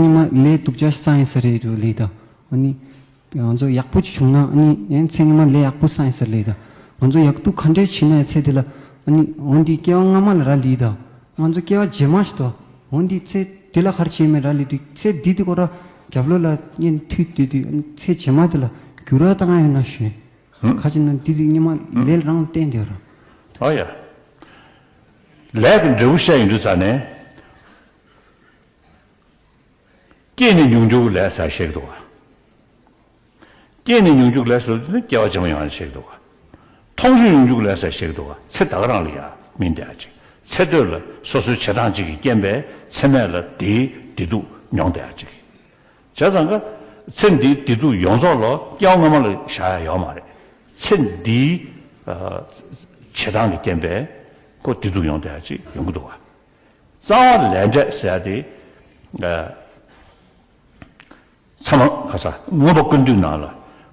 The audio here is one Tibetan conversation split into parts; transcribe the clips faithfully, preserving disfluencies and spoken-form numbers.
ཉི་མ་ལས་སྡུག་ཅག་བསགས་ཡིན་ས་རེད་འགྲོ་ལས་ད། ཨ་ནི། ང་ཚོ་ཡག་པོ་ཅིག་བྱུང་ན་ཨ་ནི་ཡང་ཚེ་སྔ་མ་ལས་ཡག་པོ་བསགས་ཡིན་ས་ལས་ད། ང་ཚོ་ཡག་སྡུག་ག་འདྲས་བྱེད་ན་ཡང་ཚེ་འདི་ལ་ཨ་ནི་འོ་འདི་སྐྱེ་བ་སྔ་མ་ལ་རག་ལས་ད། ང་ཚོ་སྐྱེ་བ་རྗེས་མ་ཞིག་ད། འོ་འདི་ཚེ་འདི་ལ་ག་རེ་བྱས་མེད་རག་ལས་དུས་ཚེ་འདི་དུས་ཁོ་ར་རྒྱབ་ལོགས་ལ་གཉེན་མཐུད་དེ་དུས་ཨ་ནི་ཚེ་རྗེས་མ་འདི་ལ་འགྱུར་བ་བཏང་ཡོད་ན་ཞུ་ནས། ཧུམ། ག་ཅི་ན་འདི་དུས་སྔ་མ་ལས་རང་བསྟན་དེ་ར། ཨོ་ཡ། ལས་ཀྱི་འབྲས་བུ་བཤད་ཡོང་དུས་ཙ་ནས། སྐྱེས་ནས་མྱོང་འགྱུར་ལས་ཟེར་བཤད་ཀྱི་འདུག་ག། སྐྱེས་ནས་མྱོང་འགྱུར་ལས་ཟེར་དུས་ནི་སྐྱེ་བ་ཕྱི་མ་ཡོང་ཡ་བཤད་ཀྱི་འདུག་ག། མཐོང་ཆོས་མྱོང་འགྱུར་ལས་ཟེར་བཤད་ཀྱི་འདུག་ག། ཚེ་ད་ག་རང་ལ་ཡ་སྨིན་བསྡད་ཡ་ཅིག། ཚེ་སྟོད་ལ་སོ་སོའི་བྱེད་སྟངས་ཅིག་གི་རྐྱེན་པས་ཚེ་སྨད་ལ་དེའི་བདེ་སྡུག་མྱོང་བསྡད་ཡ་ཅིག། བྱས་ཙང་ཀ། ཚེ་འདིའི་བདེ་སྡུག་ཡོངས་རྫོགས་ལོ་སྐྱེ་བ་སྔ་མ་ལ་བཞག་ཡ་ཡོད་མ་རེད། ཚེ་འདིའི་ཨ་བྱེད་སྟངས་ཀྱི་རྐྱེན་པས་ཁོ་བདེ་སྡུག་ཡོང་བསྡད་ཡ་ཅིག་ཡོང་གི་འདུག་ག། རྩ་བ་ལས་འབྲས་ཟེར་ཡ་དེ། ཚང་མ་ཁ་ས་མངོན་པ་ཀུན་བཏུས་ནང་ལ།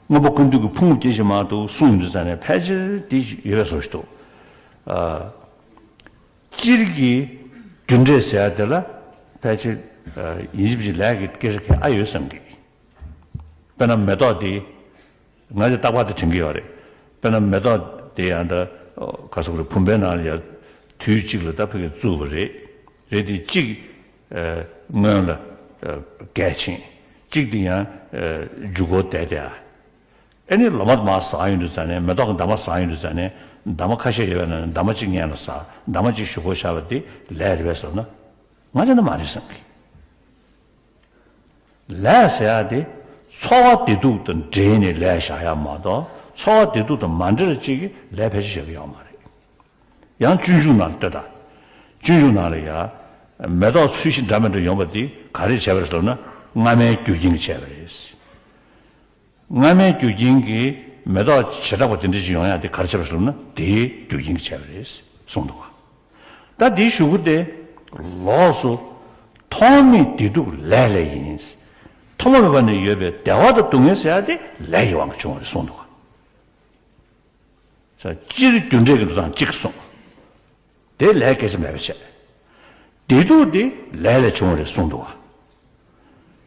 མངོན་པ་ཀུན་བཏུས་ཀྱི་ཕུང་པོ་སྐྱེ་ཤི་མ་གཏོགས་གསུངས་ཡོང་དུས་ཙ་ནས་ཕལ་ཆེར་དེ་ཡོད་པའི་བཟོ་ཞིག་འདུག། སྤྱིར་གྱི་རྒྱུ་འབྲས་ཟེར་ཡ་དེ་ལ་ཕལ་ཆེར་ཡིན་གཅིག་མིན་གཅིག་ལས་ཀྱི་སྐད་ཆ་གང་ཨ་ཡོད་བསམ་གི། དཔེར་ན་མེ་ཏོག་དེ། ང་ཚོས་རྟག་པར་དེ་དྲན་གྱི་ཡོད་རེད། དཔེར་ན་མེ་ཏོག་དེ་ཡང་ད་ག་ཟེར་དགོས་རེད། བུམ་པའི་ནང་ལ་ཡང་དུས་གཅིག་ལ་ད་ཕ་གིར་བཙུགས་པ་རེད། རེད་དེ་གཅིག་སྔོན་ལ་རྒས་ཕྱིན། གཅིག་དེ་ཡང་མཇུག་སྒོ་བསྡད་དེ། ཨ་ནི་ལོ་མ་མར་ཟག་ཡོང་དུས་ཙ་ནས། མེ་ཏོག་གི་འདབ་མ་ཟག་ཡོང་དུས་ཙ་ནས། འདབ་མ་ཁ་ཤས་ཡོད་པ་ན་འདབ་མ་གཅིག་སྔོན་ལ་ཟག། འདབ་མ་གཅིག་གཞུག་གུ་ཤར་བ་དེ་ལས་རེད་པས་ཟེར་ན། ང་ཚོས་ན་མ་རེད་བསམ་གི། ལས་ཟེར་ཡ་དེ་འཚོ་བ་བདེ་སྡུག་དང་འབྲེལ་ནས་ལས་བཞག་ཡ་མ་གཏོགས། འཚོ་བ་བདེ་སྡུག་དང་མ་འབྲེལ་བ་ཅིག་གིས་ལས་ཕལ་ཆེར་བྱེད་ཀྱི་ཡོད་མ་རེད། ཡང་སྤྱོད་འཇུག་ནང་ལ་ལྟོས་དང་། སྤྱོད་འཇུག་ནང་ལ་ཡ། མེ་ཏོག་ཚོས་གཞི་འདྲ་མི་འདྲ་ཡོང་བ་དེ་ག་རེས་བྱས་པ་རེད་ཟེར་ན། སྔ་མའི་རྒྱུ་རྐྱེན་གྱིས་བྱས་པ་རེད། སྔ་མའི་རྒྱུ་རྐྱེན་གྱིས་མེ་ཏོག་བྱེ་བྲག་པ་དེ་འདྲ་ཞིག་ཡོང་ཡ་དེ་ག་རེ་བྱས་པ་རེད་ཟེར་ན། དེའི་རྒྱུ་རྐྱེན་གྱིས་བྱས་པ་རེད་གསུངས་འདུག་ག། ད་འདིའི་གཞུག་གུ་དེ་ལོགས་སུ། ཐོག་མེད་བདེ་སྡུག་ལས་ལས་ཡིན། ཐོག་མ་མེད་པ་ནས་ཡོད་པའི་བདེ་བ་དང་སྡུག་བསྔལ་ཟེར་ཡ་དེ་ལས་ཀྱི་དབང་གིས་བྱུང་བ་རེད་གསུངས་འདུག་ག། ས་སྤྱིར་རྒྱུ་འབྲས་ཀྱི་འགྲོ་སྟངས་གཅིག་གསུངས། དེ་ལས་སྐད་ཆ་མེད་པ་བྱས། བདེ་སྡུག་དེ་ལས་ལས་བྱུང་བ་རེད་གསུངས་འདུག་བ།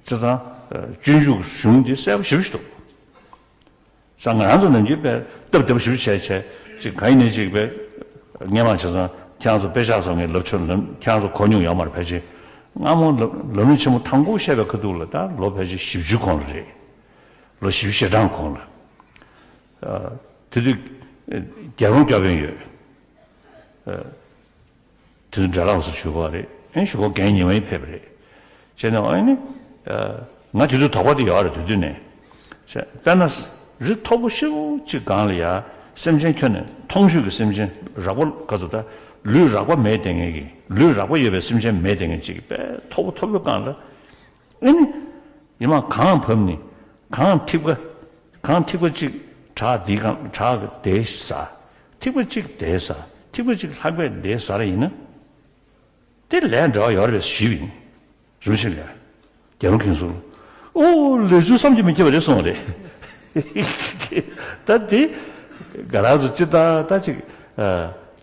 བྱས་ཙང་། སྤྱོད་འཇུག་གི་གཞུང་དེ་གསལ་པོ་ཞེ་པོ་ཞིག་འདུག། ས་ང་རང་ཚོ་ནམ་རྒྱུན་དཔེ་སྟབས་བདེ་པོ་ཞེ་པོ་བྱས་བྱས། ཅིག་གང་ཡིན་ནའི་ཅིག་དཔེ། སྔོན་མ་བྱས་ཙང་ཁྱེད་རང་ཚོ་དཔེ་ཆ་སོགས་ངས་ལབ་ཆོག་ལབ། ཁྱེད་རང་ཚོ་གོ་མྱོང་ཡོད་མ་རེད། ཕལ་ཆེར་སྔ་མོ་ལམ་ལམ་རིམ་ཆེན་མོ་དང་པོ་བཤད་པའི་ཁ་ཐུག་ལ་ད་ལོ་ཕལ་ཆེར་བཞི་བཅུ་གོང་ལ་རེད། ལོ་བཞི་བཅུ་ཞེ་གྲངས་གོང་ལ། དེ་དུས་རྒྱལ་རོང་སྐྱབས་ཡོན་ཡོད། དེ་དུས་འདྲ་ལགས་སུ་ཞུ་བ་རེད། ཨེ་ཞུ་བ་རྒན་ཉི་མ་ཡིས་ཕེབས་པ་རེད། བྱས་ནས་ཨ་ནི། ང་དེ་དུས་དོགས་པ་དེ་ཡོད་རེད་དེ་དུས་ནས། དཔེར་ན། རི་མཐོ་པོ་ཞེ་པོ་ཅིག་སྒང་ལ་ཡ། སེམས་ཅན་ཁྱོན་ནས་མཐོང་ཆོས་ཀྱི་སེམས་ཅན་རགས་པ་ག་ཚོད་ད། ལུས་རགས་པ་མེད་བསྡད་མཁན་གྱི། ལུས་རགས་པ་ཡོད་པའི་སེམས་ཅན་མེད་བསྡད་མཁན་ཅིག་དཔེ་མཐོ་པོ་མཐོ་པོའི་སྒང་ལ། ཨེ་ནི། ཉི་མ་གངས་བབས་ནས། གངས་ཐིགས་པ། གངས་ཐིགས་པ་གཅིག་བྲག་འདིའི་སྒང་བྲག་གི་དེ་ཟ། ཐིགས་པ་གཅིག་དེ་ཟ། ཐིགས་པ་གཅིག་ལྷགས་པས་དེ་ཟ་ར་ཡིན་ན། དེ་ལས་འབྲེལ་བ་ཡོད་རེད་པས་ཞུས་པ་ཡིན། རིན་པོ་ཆེ་ལགས། རྒྱལ་རོང་མཁན་ཟུར། ཨོ་ལས་ཚུལ་བསམ་གྱིས་མི་ཁྱབ་པ་རེད་གསུངས་པ་རེད། ད་དེ། ང་རང་ཚོ་སྤྱིར་བཏང་ད་ཅིག་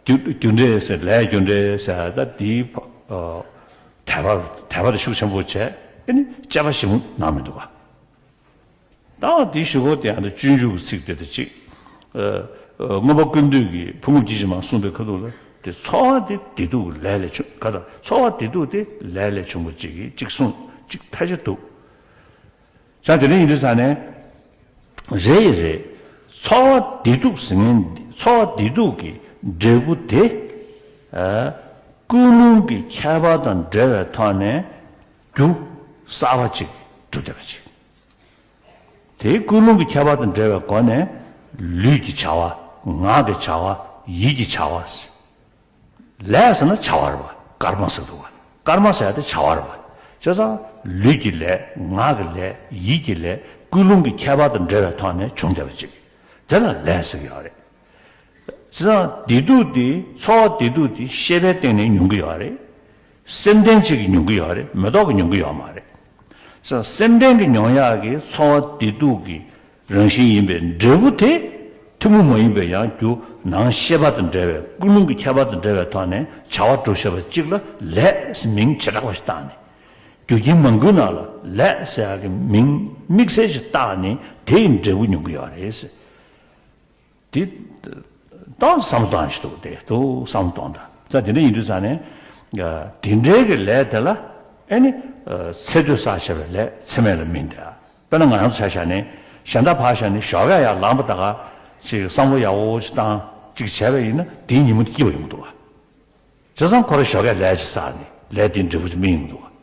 རྒྱུ་རྒྱུ་འབྲས་ཟེར། ལས་རྒྱུ་འབྲས་ཟེར། ད་དེའི་དད་པ་དད་པ་དེ་ཤུགས་ཆེན་པོ་བྱས། ཨ་ནི་དཔྱད་པ་ཞིབ་མོ་གནང་མི་འདུག་ག། ད་དེའི་གཞུག་གུ་དེ་ཡང་ད་སྤྱོད་འཇུག་གི་ཚིག་དེ་དང་གཅིག། མངོན་པ་ཀུན་བཏུས་ཀྱིས་ཕུང་པོ་སྐྱེ་ཤི་མ་གསུངས་པའི་ཁ་ཐུག་ལ། དེ་འཚོ་བ་དེ་བདེ་སྡུག་ལས་ལས་བྱུང་ག། ད་འཚོ་བ་བདེ་སྡུག་དེ་ལས་ལས་བྱུང་བ་གཅིག་གིས་གཅིག་གསུངས། གཅིག་ཕལ་ཆེར་འདུག། ས་དེ་འདྲ་ཡིན་དུས་ཙ་ནས། རེད་ཡིན་རེད། འཚོ་བ་བདེ་སྡུག་ཟེར་མཁན། འཚོ་བ་བདེ་སྡུག་གི་འབྲས་བུ་དེ། ཀུན་སློང་གི་ཁྱད་པར་དང་འབྲེལ་བའི་ཐོག་ནས་རྒྱུ་གསར་པ་ཅིག་གྲུབ་བསྡད་པ་ཅིག། དེའི་ཀུན་སློང་གི་ཁྱད་པར་དང་འབྲེལ་བའི་སྒོ་ནས་ལུས་ཀྱི་བྱ་བ། ངག་གི་བྱ་བ། ཡིད་ཀྱི་བྱ་བ། ལས་ཟེར་ན་བྱ་བ་རེད་པ། ཀརྨ་ཟེར་འདུག་པ། ཀརྨ་ཟེར་ཡ་དེ་བྱ་བ་རེད་པ། བྱས་ཙང་ལུས་ཀྱི་ལས། ངག་གི་ལས། ཡིད་ཀྱི་ལས། ཀུན་སློང་གི་ཁྱད་པར་དང་འབྲེལ་བའི་ཐོག་ནས་བྱུང་བསྡད་པ་ཅིག། དེ་ལ་ལས་ཟེར་གྱི་ཡོད་རེད། བྱས་ཙང་བདེ་སྡུག་དེ། འཚོ་བ་བདེ་སྡུག་དེ་ཤེས་པའི་སྟེང་ནས་མྱོང་གི་ཡོད་རེད། སེམས་ལྡན་ཅིག་གིས་མྱོང་གི་ཡོད་རེད། མེ་ཏོག་གིས་མྱོང་གི་ཡོད་མ་རེད། བྱས་ཙང་སེམས་ལྡན་གྱིས་མྱོང་ཡག་གི་འཚོ་བ་བདེ་སྡུག་གི་རང་བཞིན་ཡིན་པའི་འབྲས་བུ་དེ། ཐུན་མོང་མ་ཡིན་པའི་ཡང་རྒྱུ་ནང་ཤེས་པ་དང་འབྲེལ་བའི། ཀུན་སློང་གི་ཁྱད་པར་དང་འབྲེལ་བའི་ཐོག་ནས་བྱ་བ་སྒྲུབ་བྱེད་པ་གཅིག་ལ་ལས་ཟེར་མིང་བྱེ་བྲག་པ་ཞིག་བཏགས་ནས། རྒྱུ་རྐྱེན་མང་པོའི་ནང་ལ་ལས་ཟེར་ཡག་གི་མིང་དམིགས་བསལ་ཞིག་བཏགས་ནས་དེ་ཡི་འབྲས་བུ་མྱོང་གི་ཡོད་རེད་ཟེར། དེ་ཏང་བསམ་བློ་བཏང་ཞིག་འདུག་དེ་ཏུ་བསམ་བློ་གཏོང་དང་། ད་དེ་འདྲ་ཡིན་དུས་ཙང་ནས་དེ་འདྲའི་གི་ལས་དེ་ལ་ཨེ་ནི་ཚེ་སྟོད་བསགས་བྱས་པའི་ལས་ཚེ་སྨད་ལ་སྨིན་ཏེ། དཔེར་ན་ང་རང་ཚོ་ཆ་བཞག་ནས་གཞན་དག་ཕར་བཞག་ནས་ཞོགས་ཀས་ཡར་ལངས་པ་ད་ག་ཅིག་བསམ་བློ་ཡག་པོ་ཞིག་བཏང་ཅིག་བྱས་པ་ཡིན་ན་དེའི་ཉིན་མོ་དེ་སྐྱིད་པ་ཡོང་གི་འདུག་བ། བྱས་ཙང་ཁོ་རང་ཞོགས་ཀས་ལས་ཅིག་བསགས་ནས་ལས་དེའི་འབྲས་བུ་ཅིག་སྨིན་ཡོང་གི་འདུག་བ།